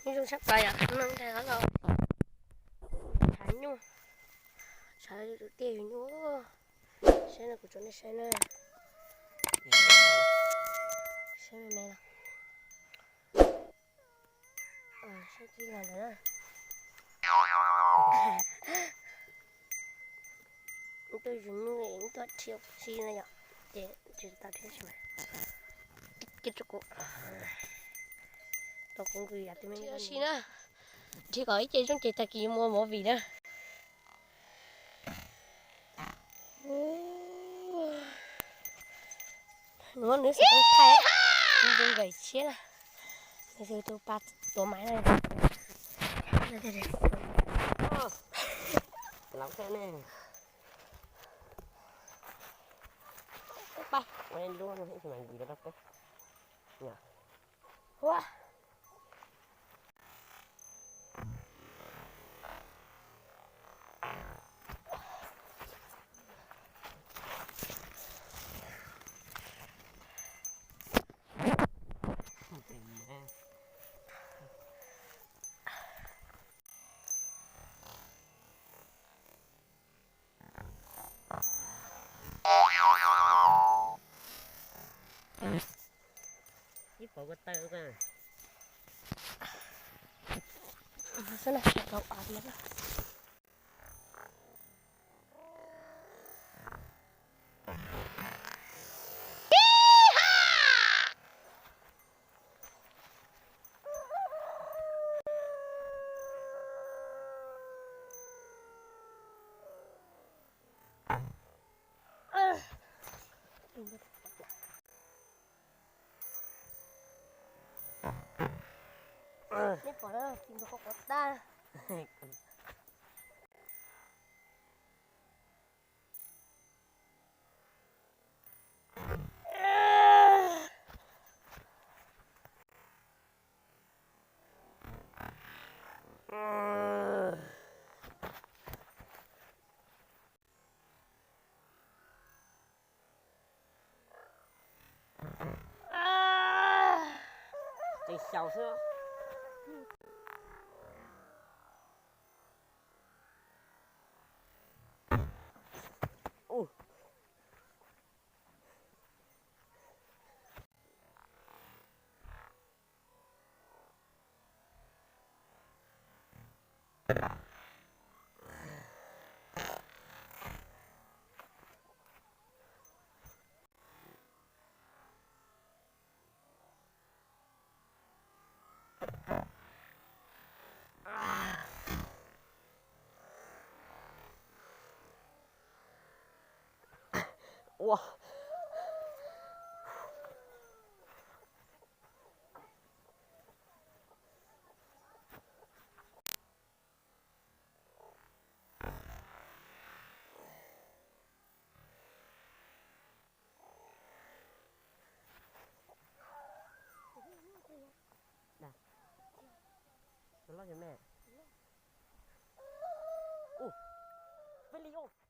Nyuj zoo sab plaws yom, no ntag los tshav nyuj, tshav tiaj yug nyuj. Saib no kuv tso nej saib na, saib me me los, saib tib los ntawd na. Tuaj yug nyuj tuaj dhia si no yom, ces tsis tau dhia si mas, kib rau kuv, tau kuv nqis yam twg me si na, dhia kom ib ce zoo ces tag kis yuav mus ua movie na. Nws muab nws xov tooj thaij, nws tus npawm tshiab na, nws tus pa tuav maiv na. Ib pov kua tawg. Nej pom na, tis nkaus qhov quav tag. Tseem xyaum xwb. Ua. Peb li os.